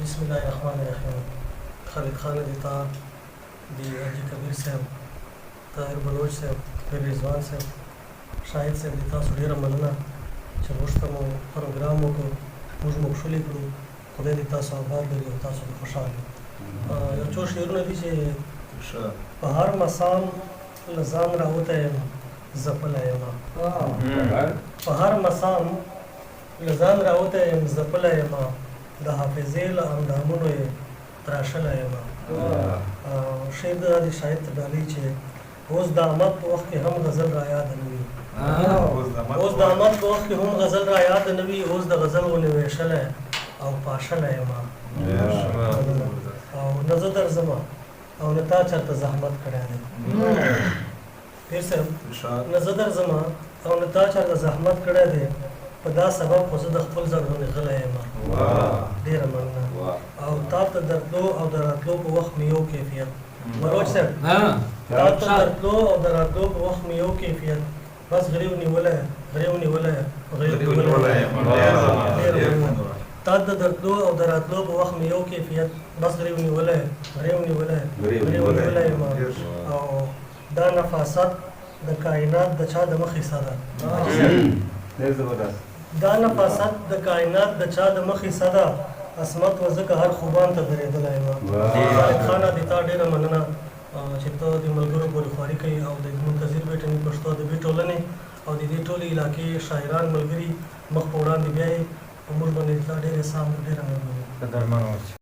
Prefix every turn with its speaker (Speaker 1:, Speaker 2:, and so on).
Speaker 1: بسم الله الرحمن الرحیم. خالد خان دیتا دی، حاجي کبیر صاحب، طاهر بلوچ صاحب، پیر رضوان صاحب، شاهد صاحب، د تاسو ډیره مننه چې موږ ته مو پروګرام وکړو، موږ مو کښلي کړو. خدای دې تاسو آباد لري او تاسو دې خوشحال وي. یو څو شعرونه دي چې په هر مسام له ځان راوتی یم، ځپلی یم. په هر مسام له ځان راوتی یم، ځپلی یم، د حافظې له اندامونو یې تراشلی یم. شعر د شاهد ته ډالۍ چې اوس د آمد په وخت کې هم غزل را یاد نه وي، اوس د آمد په وخت کې هم غزل را یاد نه وي، اوس د غزل غونې ویشلی او پاشلی یم. او نه زه درځم او نه تا چېرته زحمت کړی دی، پیر صاحب، نه زه درځم او نه تا چېرته زحمت کړی دی، په دا سبب خو زه د خپل ځان غوندې غلی یم. ډېره مننه. او تا ته درتلو او د راتلو په وخت مې یو کیفیت، بلوچ صاحب، تا ته درتلو او د راتلو په وخت مې یو کیفیت، بس غریو نیولی، غریو نیولی، غریو نیولی. ډېره مننه. تا ته درتلو او د راتلو په وخت مې یو کیفیت، بس غریو نیولی، غریو نیولی، غریو نیولی یم. او دا نفاست د کائنات د چا د مخ حصه ده؟ دا نفاست د کائنات د چا د مخ حصه ده؟ عصمت و ځکه هر خوبان ته درېدلی یم. خالد خانه، د تا ډېره مننه چې ته د ملګرو پورې خواري کوي او د منتظر بیټني پښتو ادبي ټولنې او د دې ټولې علاقې شاعران ملګري مخ په وړاندې بیایي. په موږ باندې تا ډېر احسان، ډېره مهرباني.
Speaker 2: قدرمن اوسې.